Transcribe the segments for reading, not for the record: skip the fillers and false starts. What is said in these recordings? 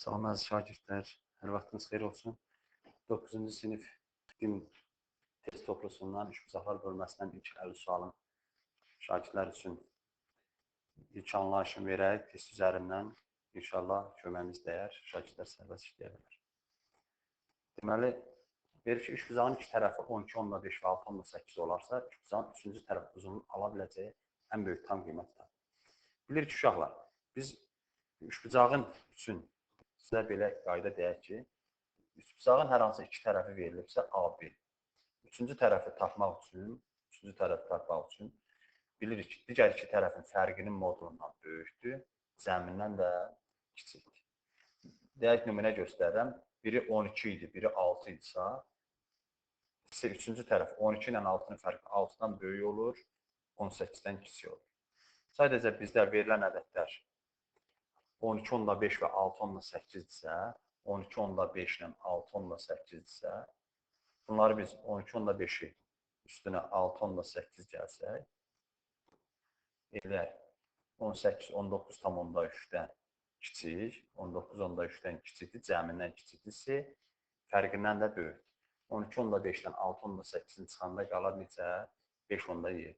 Salam əziz şagirdlər, hər vaxtınız xeyir olsun. 9-cu sinif din test toplusundan üçbucaqlar bölməsindən ilk 50 sualın şagirdlər üçün ilk anlayışını verək, test üzərindən inşallah köməyimiz dəyər, şagirdlər sərbəst işləyə bilər. Deməli, verir ki, üçbucağın iki tərəfi 12,5 və 6,8 olarsa, üçbucağın üçüncü tərəfi uzunluğunu ala biləcəyi ən böyük tam qiymətdir. Bilir ki, uşaqlar, biz üçbucağın üçün sizə belə qayda deyək ki, üçbucağın hər hansı iki tərəfi verilibsə AB. Üçüncü tərəfi tapmaq üçün, bilirik ki, digər iki tərəfin fərqinin modulundan böyükdür, cəmindən də kiçikdir. Deyək, nümunə göstərirəm. Biri 12 idi, biri 6 idisə, üçüncü tərəf 12 ilə 6-nın fərqi 6-dan böyük olur, 18-dən kiçik olur. Sadəcə bizdə verilən ədədlər 12,5 və 6,8-dirsə, 12,5 ilə 6,8-dirsə, bunları biz 12,5-i üstünə 6,8 gəlsək, elə 18, 19,3-dən kiçik, 19,3-dən kiçikdir, cəmindən kiçikdirsə, fərqindən də böyükdür. 12,5-dən 6,8-in çıxanda qalar neçə? 5,7.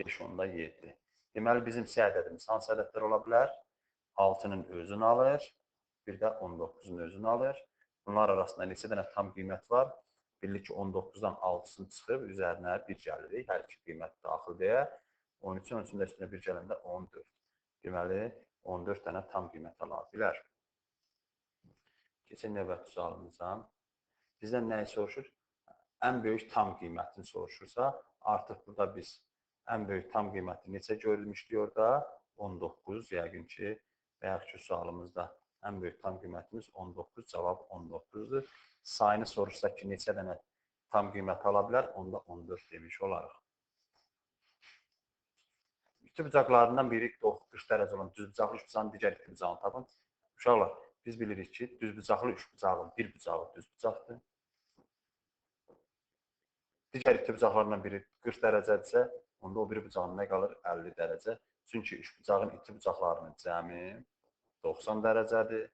5,7. Deməli, bizim C ədədimiz hansı ədədlər ola bilər? 6-nın özünü alır, bir də 19-un özünü alır. Bunlar arasında neçə dənə tam qiymət var? Bilirik ki, 19-dan 6-sını çıxıb, üzərinə 1 gəlirik. Hər iki qiymət daxil deyə. 13-ün 13-ün də üstünə 1 gələndə 14. Deməli, 14 dənə tam qiymət ala bilər. Keçək növbəti sualımıza. Bizdən nəyi soruşur? Ən böyük tam qiymətini soruşursa, artıq burada biz ən böyük tam qiyməti neçə görülmüşdük orada? 19, yəqin ki, bayaqki sualımızda ən böyük tam qiymətimiz 19, cavab 19-dur. Sayını soruşsa ki, neçə dənə tam qiymət ala bilər, onda 14 demiş olarıq. İti bucaqlarından biri 40 dərəcə olan düzbucaqlı üçbucağın digər iti bucağını tapın. Uşaqlar, biz bilirik ki, düzbucaqlı üçbucağın bir bucağı düzbucaqdır. Digər iti bucaqlarından biri 40 dərəcədirsə, onda o biri bucağın nə qalır? 50 dərəcə. Çünki üçbucağın iti bucaqlarının cəmi 90 dərəcədir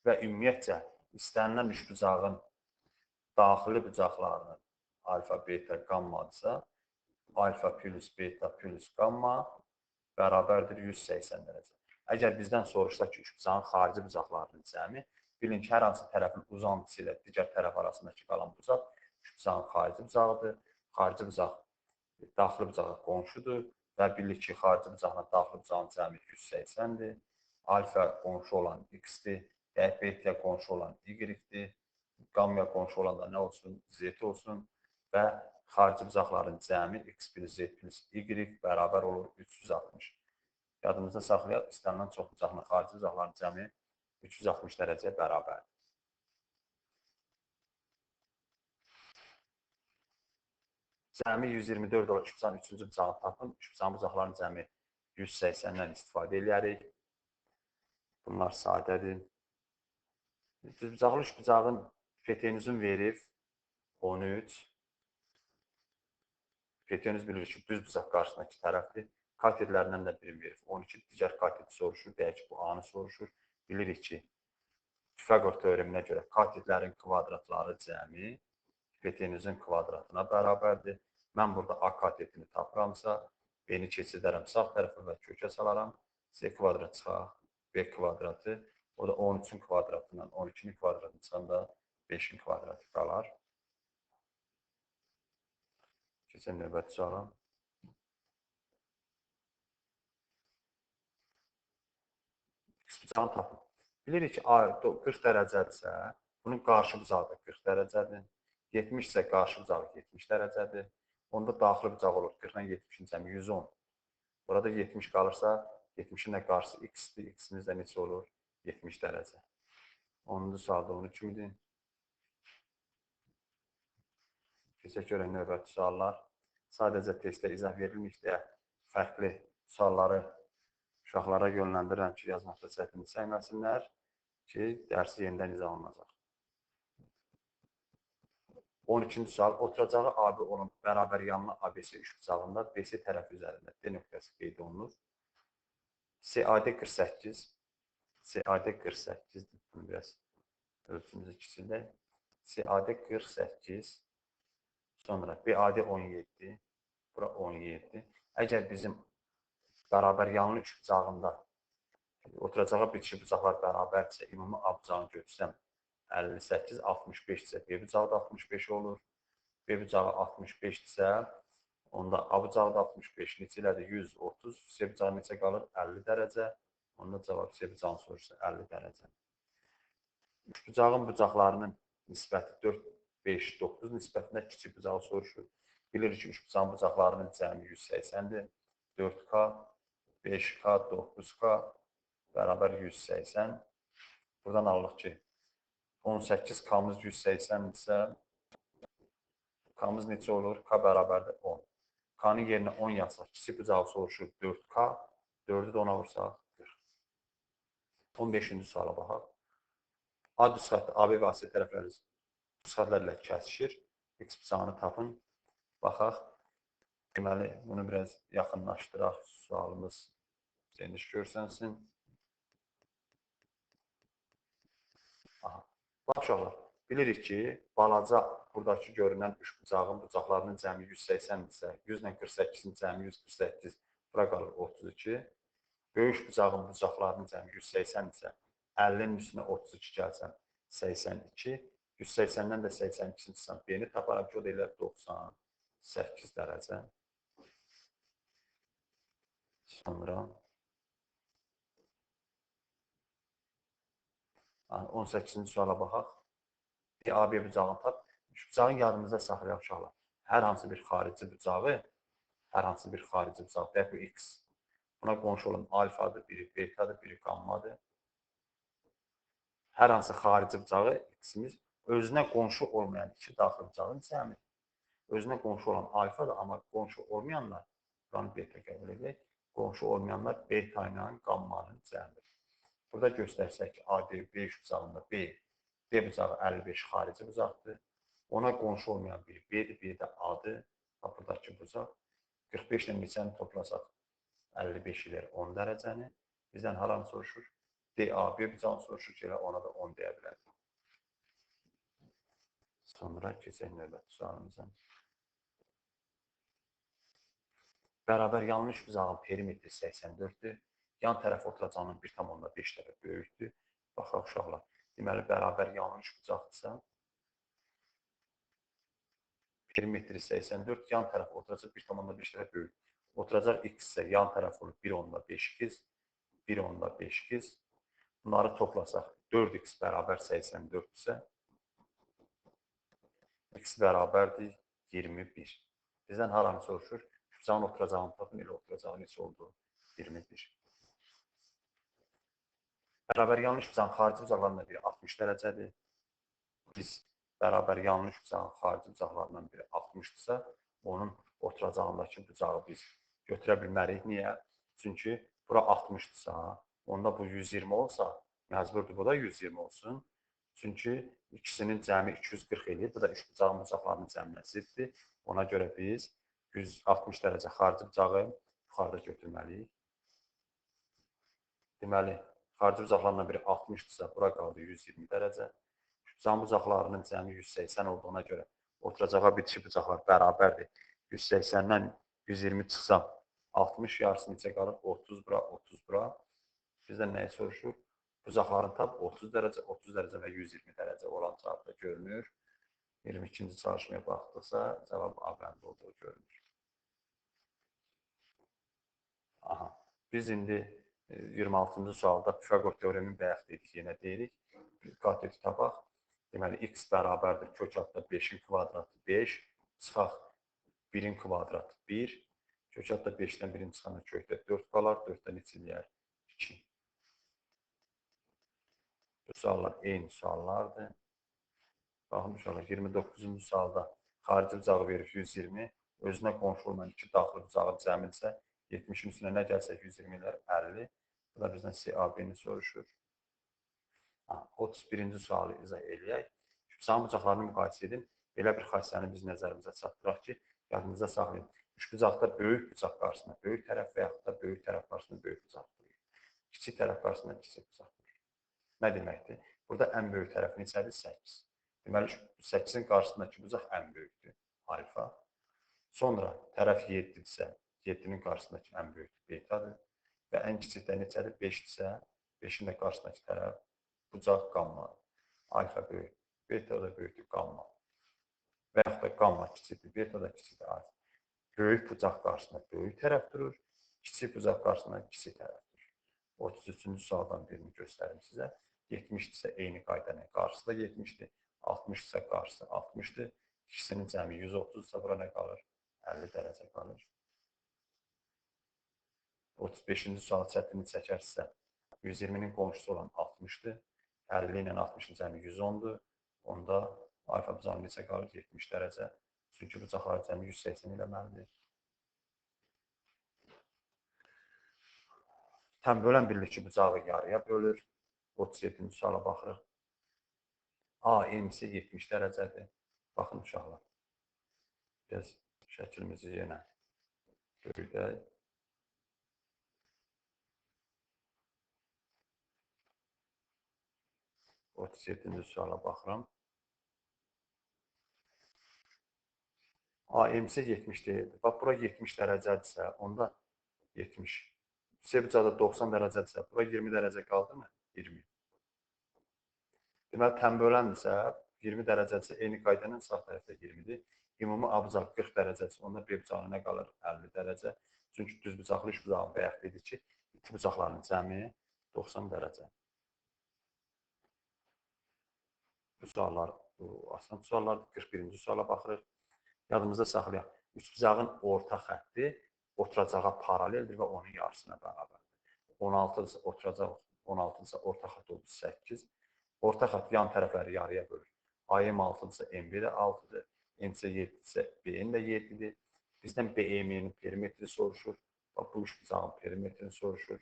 və ümumiyyətcə istənilən üçbucağın daxili bucaqlarının alfa, beta, gammadırsa, alfa plus beta plus gamma bərabərdir 180 dərəcə. Əgər bizdən soruşsa ki, üçbucağın xarici bucaqlarının cəmi, bilin ki, hər hansı tərəfin uzantısı ilə digər tərəf arasındakı qalan bucaq üçbucağın xarici bucağıdır. Xarici bucaq daxili bucağa qonşudur və bilirik ki, xarici bucaqla daxili bucağın cəmi 180-dir. Alfa qonşu olan x-dir, beta qonşu olan y-dir, gamma qonşu olan da nə olsun? Z olsun və xarici bucaqların cəmi x plus z plus y bərabər olur 360. Yadımızda saxlayaq, istənilən çox bucaqlı xarici bucaqların cəmi 360 dərəcəyə bərabərdir. Cəmi 124 olan üçbucağın üçüncü bucağını tapın. Üçbucağın bucaqlarının cəmi 180-dən istifadə eləyərik. Bunlar sadədir. Düzbucaqlı üçbucağın hipotenüzün verib 13. Hipotenüz bilirik ki, düz bucaq qarşısındakı tərəfdir. Katetlərindən də birini verib 12. Digər kateti soruşur. Deyək ki, bu A-nı soruşur. Bilirik ki, Pifaqor teoreminə görə katetlərin kvadratları cəmi hipotenüzün kvadratına bərabərdir. Mən burada A katetini tapıramsa, B-ni keçidərəm sağ tərəfə və kökə salaram. C kvadrat çıxaq, B kvadratı. O da 13-ün kvadratından 12-nin kvadratını çıxanda 5-in kvadratı qalar. Keçən növbəti suala. X bucağını tapın. Bilirik ki, A 40 dərəcədirsə, bunun qarşı bucağı da 40 dərəcədir. 70 isə qarşı bucağı 70 dərəcədir. Onda daxili bucaq olur. 40-dan 70-in cəmi 110. Burada 70 qalırsa, 70-in də qarşısı x-dir. X-imiz də neçə olur? 70 dərəcə. 10-cu sualda 13 idi. Keçək görək növbəti suallar. Sadəcə testdə izah verilmiş deyə fərqli sualları uşaqlara yönləndirirəm ki, yazmaqda çətinlik çəkməsinlər ki, dərsi yenidən izah olunacaq. 12-ci sual, oturacağı AB olan bərabər yanlı ABC üçbucağında BC tərəfi üzərində D nöqtəsi qeyd olunur. CAD 48, CAD 48-dir. Bunu biraz ölçümüzü kiçildək. CAD 48, sonra BAD 17, bura 17. Əgər bizim bərabər yanlı üçbucağında oturacağa bitişik bucaqlar bərabərdirsə, ümumi A bucağını götürsəm 58, 65-dirsə, B bucağı da 65 olur. B bucağı 65-dirsə, onda A bucağı da 65, neçə elədir? 130, C bucağı neçə qalır? 50 dərəcə. Onda cavab C bucağını soruşsa 50 dərəcə. Üçbucağın bucaqlarının nisbəti 4, 5, 9 nisbətində kiçik bucağı soruşur. Bilirik ki, üçbucağın bucaqlarının cəmi 180-dir. 4K, 5K, 9K bərabər 180. Buradan alırıq ki, 18K-mız 180-dirsə, K-mız neçə olur? K bərabərdir 10. K-nın yerinə 10 yazsaq, kiçik bucağı soruşur 4K, 4-ü də 10-a vursaq 40. 15-ci suala baxaq. A düz xətti AB və AC tərəfləri düz xəttlərlə kəsişir. X bucağını tapın. Baxaq. Deməli, bunu biraz yaxınlaşdıraq. Sualımız geniş görsənsin. Aha. Bax uşaqlar, bilirik ki, balaca buradakı görünən üçbucağın bucaqlarının cəmi 180-dirsə, 100 ilə 48-in cəmi 148, bura qalır 32. Böyük bucağın bucaqlarının cəmi 180-dirsə, 50-nin üstünə 32 gəlsəm 82, 180-dən də 82-ni çıxsam B-ni taparam ki, o da elə 98 dərəcə. Sonra 18-ci suala baxaq. AB bucağını tap. Bucağın yadımızda saxlayaq uşaqlar. Hər hansı bir xarici bucağı, hər hansı bir xarici bucaq, deyək bu X. Buna qonşu olan alfadır, biri betadır, biri gammadır. Hər hansı xarici bucağı X-imiz özünə qonşu olmayan iki daxil bucağın cəmidir. Özünə qonşu olan alfadır, amma qonşu olmayanlar, buranı beta qəbul edək, qonşu olmayanlar beta ilə gammanın cəmidir. Burada göstərsək ki, AD B bucağında B, B bucağı 55 xarici bucaqdır. Ona qonşu olmayan biri B-dir, B də A-dır. Buradakı bucaq. 45 ilə neçəni toplasaq 55 ilə 10 dərəcəni. Bizdən haranı soruşur? DAB bucağını soruşur ki, elə ona da 10 deyə bilərik. Sonra keçək növbəti sualımıza. Bərabər yanlış bucağın perimetri 84-dür. Yan tərəf oturacağının 1,5 dəfə böyükdür. Baxaq uşaqlar. Deməli, bərabər yanlış bucaqdırsa, perimetri 84, yan tərəf oturacaq 1,5 dəfə böyük. Oturacaq x isə yan tərəf olur 1,5x, 1,5x. Bunları toplasaq 4x bərabər 84 isə x bərabərdir 21. Bizdən haranı soruşur? Bucağın oturacağını tapın, elə oturacağı neçə oldu? 21. Bərabər yanlış bucağın xarici bucaqlarından biri 60 dərəcədir. Biz bərabər yanlış bucağın xarici bucaqlarından biri 60-dırsa, onun oturacağındakı bucağı biz götürə bilmərik. Niyə? Çünki bura 60-dırsa, onda bu 120 olsa, məcburdur bu da 120 olsun. Çünki ikisinin cəmi 240 eləyir. Bu da üç bucağın bucaqlarının cəminə ziddir. Ona görə biz 160 dərəcə xarici bucağı yuxarıda götürməliyik. Deməli, xarici bucaqlarından biri 60-dırsa, bura qaldı 120 dərəcə. Bucağın bucaqlarının cəmi 180 olduğuna görə oturacağa bitişik bucaqlar bərabərdir. 180-dən 120 çıxsam 60, yarısı neçə qalır? 30 bura, 30 bura. Bizdən nəyi soruşur? Bucaqların tap 30 dərəcə, 30 dərəcə və 120 dərəcə olan cavabda görünür. 22-ci çalışmaya baxdıqsa, cavab A bəndi olduğu görünür. Aha, biz indi 26-cı sualda Pifaqor teoremini bayaq dedik, yenə deyirik. Kateti tapaq. Deməli, x bərabərdir kök altda 5-in kvadratı 5, çıxaq 1-in kvadratı 1, kök altda 5-dən 1-in çıxanda kökdə 4 qalar, 4-dən neçə eləyər? 2. Bu suallar eyni suallardır. Baxın, uşaqlar, 29-cu sualda xarici bucağı verir 120, özünə qonşu olmayan iki daxili bucağı cəmidirsə, 70-in üstünə nə gəlsə 120 eləyər 50. Bu da bizdən CAB-ni soruşur. 31-ci sualı izah eləyək. Üçbucağın bucaqlarını müqayisə edin. Belə bir xassəni biz nəzərimizə çatdıraq ki, yadınızda saxlayın. Üçbucaqda böyük bucaq qarşısında böyük tərəf və yaxud da böyük tərəf qarşısında böyük bucaq durur. Kiçik tərəf qarşısında kiçik bucaq durur. Nə deməkdir? Burada ən böyük tərəf neçədir? 8. Deməli, 8-in qarşısındakı bucaq ən böyükdür, alfa. Sonra tərəf 7-dirsə, 7-nin qarşısındakı ən böyükdür, betadır. Və ən kiçik də neçədir? 5-dirsə, 5-in də qarşısındakı tərəf bucaq qammadır. Alfa böyük, beta da böyükdür, qamma. Və yaxud da qamma kiçikdir, beta da kiçikdir, alfa. Böyük bucaq qarşısında böyük tərəf durur, kiçik bucaq qarşısında kiçik tərəf durur. 33-cü sualdan birini göstərim sizə. 70-dirsə eyni qaydanın qarşısı da 70-dir. 60-dırsa qarşısı 60-dır. İkisinin cəmi 130-dırsa bura nə qalır? 50 dərəcə qalır. 35-ci sual çətinlik çəkərsə 120-nin qonşusu olan 60-dır. 50 ilə 60-ın cəmi 110-dur. Onda alfa bucağı neçə qalır? 70 dərəcə. Çünki bucaqların cəmi 180 eləməlidir. Tənbölən birlikçi bucağı yarıya bölür. 37-ci suala baxırıq. AMC 70 dərəcədir. Baxın uşaqlar. Biraz şəklimizi yenə böyüdək. Otuz yeddinci suala baxıram. AMC 70 deyildi. Bax, bura 70 dərəcədirsə, onda 70. C bucağı da 90 dərəcədirsə, bura 20 dərəcə qaldı mı? 20. Deməli, tənböləndirsə, 20 dərəcədirsə, eyni qayda ilə sağ tərəfdə 20-dir. Ümumi A bucağı 40 dərəcədirsə, onda B bucağına nə qalır? 50 dərəcə. Çünki düz bucaqlı üç bucağın bayaq dedik ki, iki bucaqların cəmi 90 dərəcə. Bu suallar, bu asan suallardır. 41-ci suala baxırıq. Yadımızda saxlayaq. Üç bucağın orta xətti oturacağa paraleldir və onun yarısına bərabərdir. 16-dırsa oturacaq, 16-dırsa orta xətt oldu 8. Orta xətt yan tərəfləri yarıya bölür. AM 6-dırsa MB də 6-dır. MC 7-dirsə BN də 7-dir. Bizdən BM-nin perimetri soruşur. Bax, bu üç bucağın perimetrini soruşur.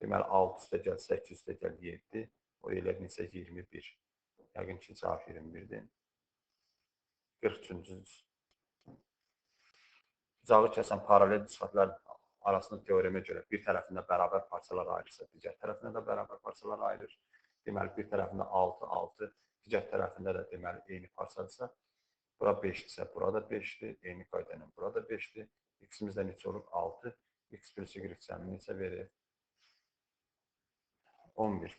Deməli, 6 üstə gəl, 8 üstə gəl, 7. O elə neçə? 21. Yəqin ki, cavab 21-dir. 43-cü bucağı kəsən paralel düz xətlər arasında teoremə görə bir tərəfində bərabər parçalar ayırırsa, digər tərəfində də bərabər parçalar ayırır. Deməli, bir tərəfində 6, 6, digər tərəfində də deməli, eyni parçadırsa, bura 5-dirsə, burada 5-dir, eyni qayda ilə burada 5-dir. X-imiz də neçə olur? 6. X plus Y cəmi neçə verir? 11.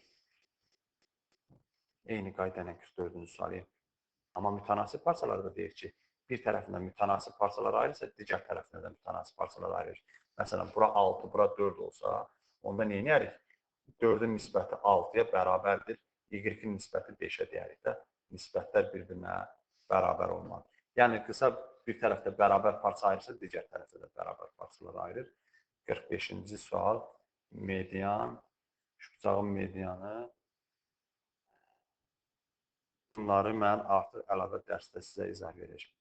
Eyni qayda ilə 44-cü sualı. Amma mütənasib parçalarda deyir ki, bir tərəfindən mütənasib parçalar ayırırsa, digər tərəfindən də mütənasib parçalar ayırır. Məsələn, bura 6, bura 4 olsa, onda nə edərik? 4-ün nisbəti 6-ya bərabərdir, Y-in nisbəti 5-ə deyərik də, nisbətlər bir-birinə bərabər olmalıdır. Yəni, qısa bir tərəfdə bərabər parça ayırırsa, digər tərəfdə də bərabər parçalar ayırır. 45-ci sual, median, üçbucağın medianı. Bunları mən artıq əlavə dərsdə sizə izah verəcəm.